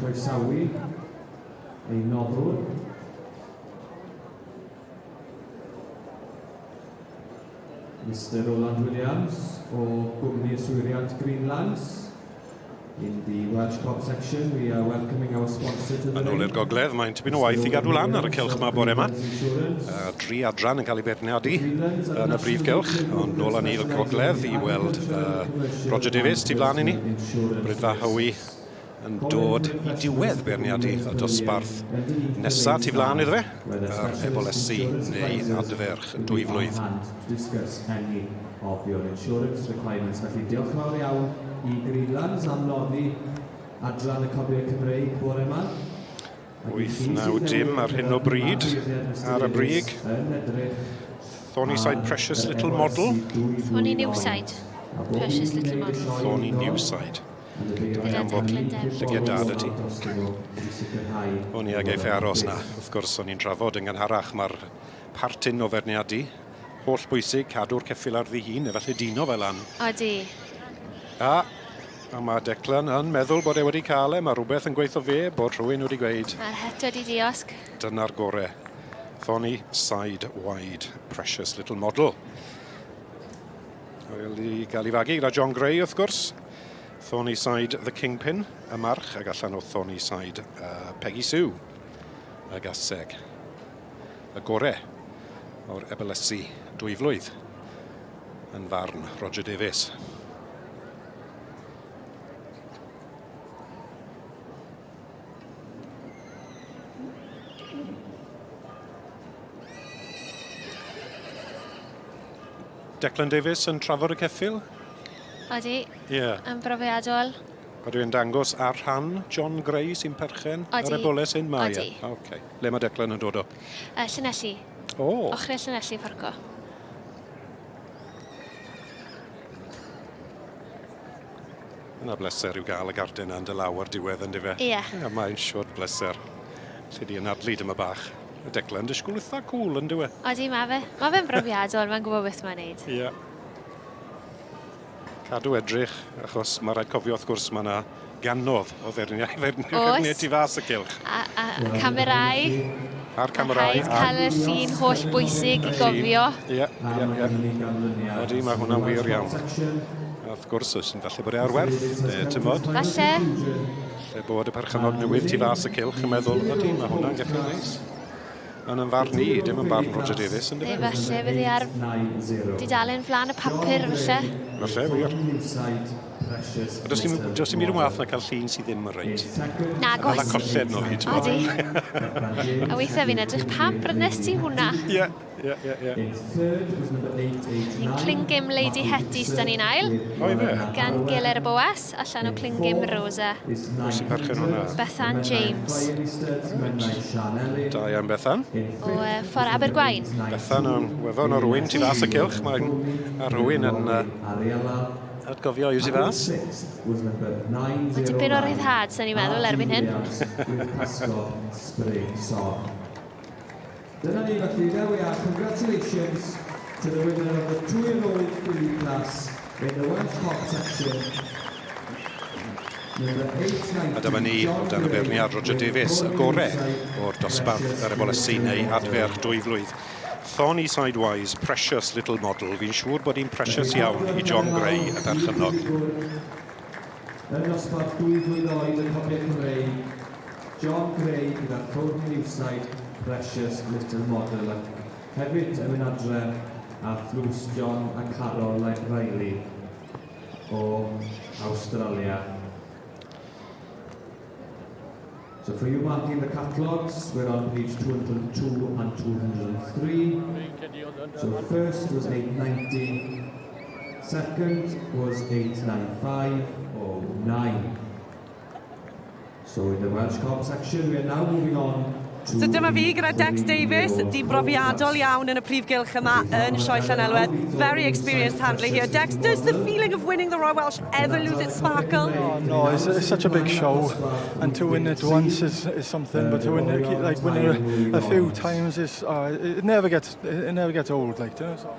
croesawu ein noddwr. Mister Roland Williams o gwmni yswiriant Greenlands. In the Welsh Cob section, we are welcoming our sponsor to the Yn ôl i'r gogledd, mae'n tipyn o waith i gadw lan ar y cylch ma bore yma. Uh, dri adran yn cael ei beirniadu yn y brif gylch, ond nôl â ni i'r gogledd i weld uh, Roger Davies tu flaen i ni. Brydfa Howie yn dod i diwedd beirniadu y dosbarth nesa tu flaen iddo fe, yr ebolesi neu adferch dwyflwydd. Discuss any of your insurance requirements. Felly diolch yn fawr iawn i Greenlands am noddi adran y Cobiau Cymreig bore yma. 8, 9 dim ar hyn o bryd ar y brig. Thornyside Precious Little Model. Thorny Newside. Precious Little Model. Thorny Newside. Da iawn Bob, llygiad da 'da ti. O'n i ag efe aros na. Wrth gwrs, o'n i'n trafod yn gynharach, mae'r partyn o feirniadu holl bwysig, cadw'r ceffyl ar ddi-hun, efallai dino fe lan. Odi. A, a mae Declan yn meddwl bod e wedi cael e, mae rhywbeth yn gweithio fe, bod rhywun wedi gweud. Mae'r het wedi diosg. Dyna'r gore. Thorny side wide, precious little model. Wedi gael ei fagu gyda John Gray, wrth gwrs. Thornyside The Kingpin, y march, ac allan o Thornyside uh, Peggy Sue, y gaseg. Y gore o'r ebelysu dwyflwydd yn farn Roger Davies. Declan Davies yn trafod y ceffyl? Odi. Ie. Yeah. Yn brofiadol. Ydw i'n dangos ar rhan John Gray sy'n perchen Odi. ar eboles hyn? Mae Odi. E. Okay. Le mae Declan yn dod o? Llanelli. O. Ochrau Llanelli, Fforco. Yna bleser i'w gael y garden 'na yn dy law ar diwedd on'd yfe? Ie. Ie, mae'n siwr bleser. Lle di anadlu dyma bach. Y Declan disgwyl itha cŵl on'd yw e? Odi, ma' fe. Ma' fe'n brofiadol, ma'n gwybod beth mae'n neud. Ie. Cadw edrych, achos ma' raid cofio wrth gwrs ma' 'na ganodd o feirniaid feirniaid tu fas y cylch. A, a, a camerâu. A'r camerâu. Rhaid cael y llun holl bwysig i gofio. Ie, ie, ie. Odi, mae hwnna'n wir iawn. A wrth gwrs, oes yn falle bod e ar werth, neu tymod. Falle. Lle bod y perchennog newydd tu fas y cylch yn meddwl, odi, mae hwnna'n geffyl neis. Yn yn farn i, dim yn barn Roger Davies, yn Neu falle fydd hi ar dudalen flaen y papur, falle. Falle, wir. A does dim, does dim byd yn wath na cael llun sydd ddim yn reit. Nag oes. Hala colled no fi, ti'n Odi. A weithiau fi'n edrych, pam brynes ti hwnna? Ie, ie, ie, ie. Ni'n Clingim Lady Hetty sda ni'n ail. O, ife? Gan Giler y Boas, allan o Clingim Rosa. Pwy sy'n perchen hwnna? Bethan James. Da iawn, Bethan. O uh, Ffordd Abergwaun. Bethan o'n wefan o rwy'n tu fas y cylch. Mae'n a rhywun yn uh, Atgofio yw tu fas. Mae tipyn o ryddhad, sy'n ni'n meddwl, erbyn hyn. Dyna ni felly, there we are, congratulations to the winner of the two-year-old filly class in the Welsh Hot section. A dyma ni, o dan y beirniad Roger Davies, y gore o'r dosbarth yr ebolesi neu adferch dwy flwydd. Thorny Sidewise, precious little model. Fi'n siŵr bod hi'n precious iawn i John Gray, y perchennog. Yn nosbarth 2000 oed y Cobiau Cymreig, John Gray gyda Thorny Newside, Precious Little Model ac hefyd yn mynd adre a thlws John a Carol Riley o Awstralia. So for you marking the catalogues, we're on page 202 and 203. So first was 890, second was 895.09. So in the Welsh Cob section, we are now moving on So dyma fi gyda Dex Davies, dyn brofiadol iawn yn y prif gylch yma yn Sioe Llanelwedd. Very experienced handler here. Dex, does the feeling of winning the Royal Welsh ever lose its sparkle? Oh, no, it's, it's such a big show, and to win it once is, is something, but to win it, like win it a, a few times is, it never gets, it never gets old, like, you know, so.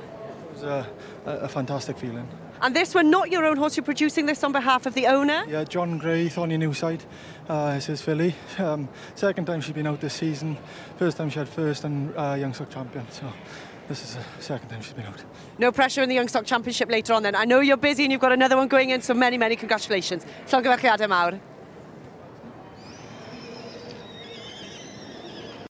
was a fantastic feeling. And this one, not your own horse, you're producing this on behalf of the owner? Yeah, John Gray, Thorny Newside, is his filly. Second time she's been out this season. First time she had first and Young Stock champion. So this is the second time she's been out. No pressure in the Young Stock Championship later on then. I know you're busy and you've got another one going in, so many, many congratulations. Llongyfarchiadau mawr.